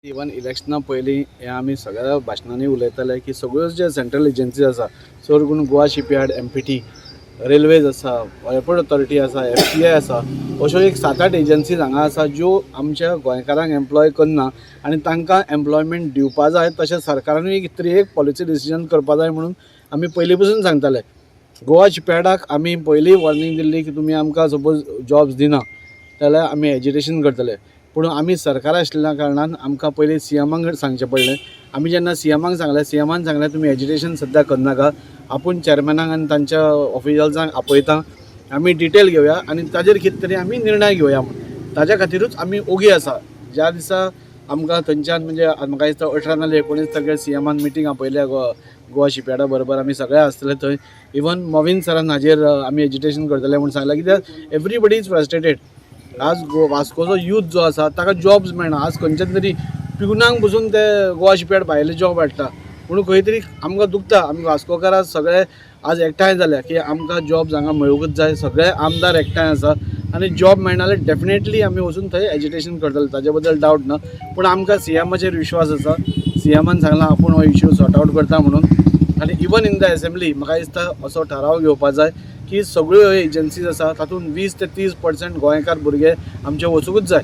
Even इलेक्शना पयलीं हें आमी सगळ्या भाशणांनी उलयताले की सगळ्यो जे सेंट्रल एजन्सीज आसा, चड करून गोवा शिपयार्ड, एमपीटी, रेल्वेज आसा, एअरपोर्ट ऑथॉरिटी आसा, एफसीआय आसा, अश्यो एक सात आठ एजन्सीज हांगा आसा ज्यो आमच्या गोंयकारांक एम्प्लॉय करना आनी तांकां एम्प्लॉयमेंट दिवपा जाय. तशें सरकारानूय एक तरी एक पॉलिसी डिसिजन करपा जाय म्हणून आमी पयलीं पसून सांगताले. गोवा शिपयार्डाक आमी पयलीं वॉर्निंग दिल्ली की तुमी आमकां सपोज जॉब्स दिना जाल्यार आमी एजिटेशन करतले. पूण आमी सरकार आशिल्ल्या कारणान आमकां पयलीं सीएमाक सांगचें पडलें. आमी जेन्ना सीएमाक सांगलें, सीएमान सांगलें, तुमी एजिटेशन सद्या करनाका, आपूण चॅरमॅनाक आनी तांच्या ऑफिशल्सांक आपयता, आमी डिटेल घेवया आनी ताजेर कितें तरी आमी निर्णय घेवया म्हूण. ताज्या खातीरूच आमी ओगी आसा. ज्या दिसा आमकां थंयच्यान, म्हणजे म्हाका दिसता 18 नाल्यार 19 तारखेर सीएमान मिटींग आपयल्या गोवा गोवा शिपयार्डा बरोबर, आमी सगळे आसतले थंय. इवन मोविन सरान हाजेर आमी एजिटेशन करतले म्हूण सांगलां, कित्याक एवरीबडी is frustrated. आज वास्कोचो यूथ जो आसा ताका जॉब्स मेळना. आज खंयच्यान तरी पिवनांक बसून ते गोवा शिपयार्ड भायले जॉब हाडटा. पूण खंय तरी आमकां दुखता. आमी वास्कोकार आज सगळे आज एकठांय जाल्या की आमकां जॉब्स हांगा मेळूंकच जाय. सगळे आमदार एकठांय आसा आनी जॉब मेळना जाल्यार डेफिनेटली आमी वचून थंय एजिटेशन करतले, ताजे बद्दल डावट ना. पूण आमकां सीएमाचेर विश्वास आसा. सीएमान सांगलां आपूण हो इश्यू सॉर्ट आवट करता म्हणून. आनी इवन इन the assembly म्हाका दिसता असो ठराव घेवपा जाय की सगळ्यो ह्यो एजन्सीज आसा तातूंत 20 ते 30% गोंयकार भुरगे आमचे वचूंकच जाय.